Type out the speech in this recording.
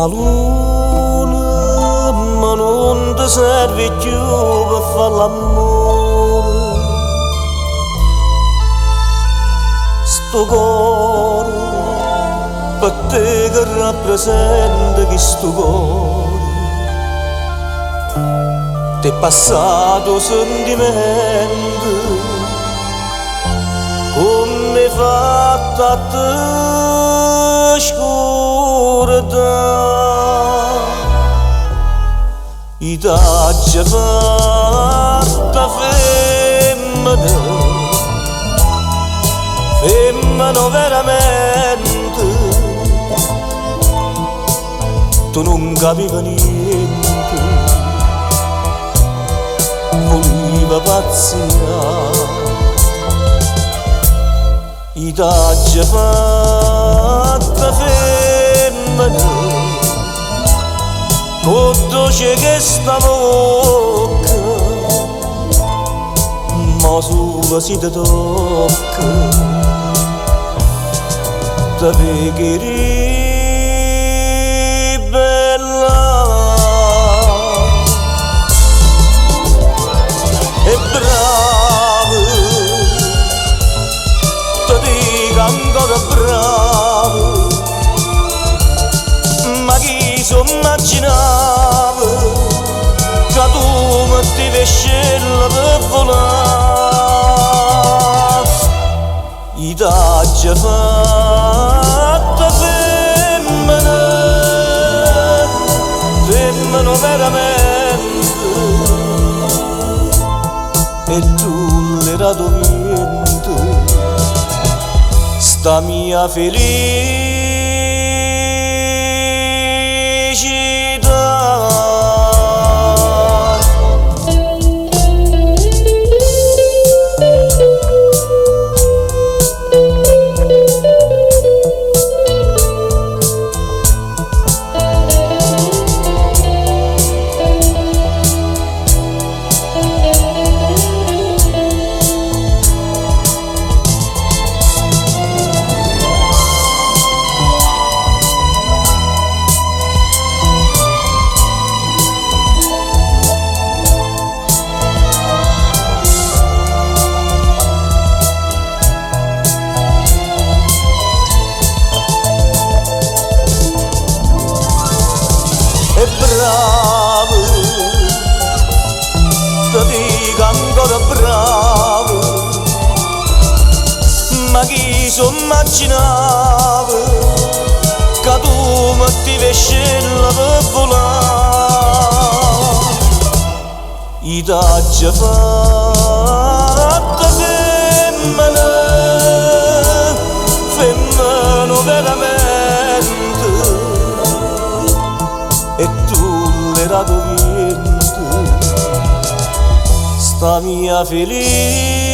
'A luna mo nun te serve cchiù pe' fa l'ammore. Stu core pe' te che rappresenta chistu core. T'è passato 'o sentimento comm' 'e fatto a te scurdà. I' t'aggio fatta femmena, femmena overamente, tu nun capive niente, vulive pazzià. I' t'aggio fatta femmena, cu 'o ddoce 'e chesta vocca, mo sulo si te tocco, te veco 'e ribellà. E bravo, te dico ancora bravo, ma chi s' 'o 'mmagginava ca tu mettive 'e scelle pe' vulà? I' t'aggio fatta femmena, femmena overamente, e tu l'hê dato 'o viento 'sta mia felicità. E bravo, te dico ancora bravo, ma chi s' 'o 'mmagginava ca tu mettive 'e scelle pe' vulà? I' t'aggio fatta femmena, femmena overamente, e tu l'hê dato 'o viento 'sta mia felicità.